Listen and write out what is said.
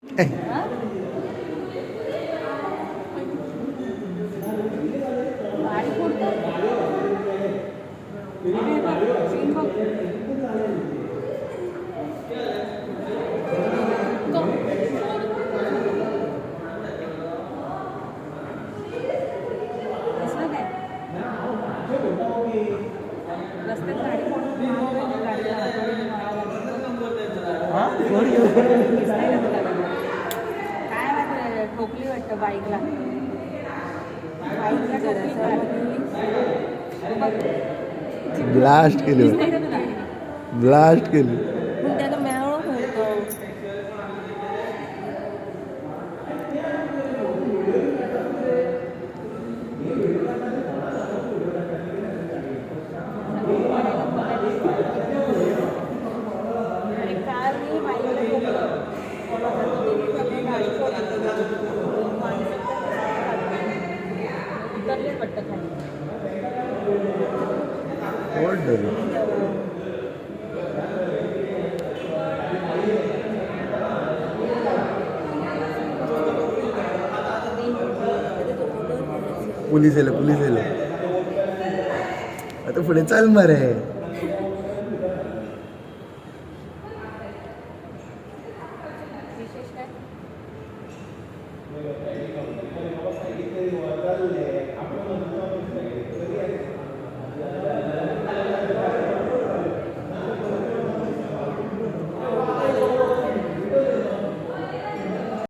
गाडी फोडतो. अरे बघ, सीन बघ. दिसलं काय? रस्त्यात गाडी फोडून मारतोय, गाडीला हातोडीने मारायला लागला. दिसतंय का तुला? काय माहिती, ठोकली वाटतं बाईकला. बाईकला ठोकली कार. बघ. ब्लास्ट केली. दिसतंय का तुला? ब्लास्ट केली. पण त्याला मेळो होतो. अरे कारने बाईकला ठोकलं. हातोडीने सगळं गाडी फोडली. माणसं उतरले वाटतं खाली. What does it? Police येले, पोलीस येले. आता फुडें चल मरे.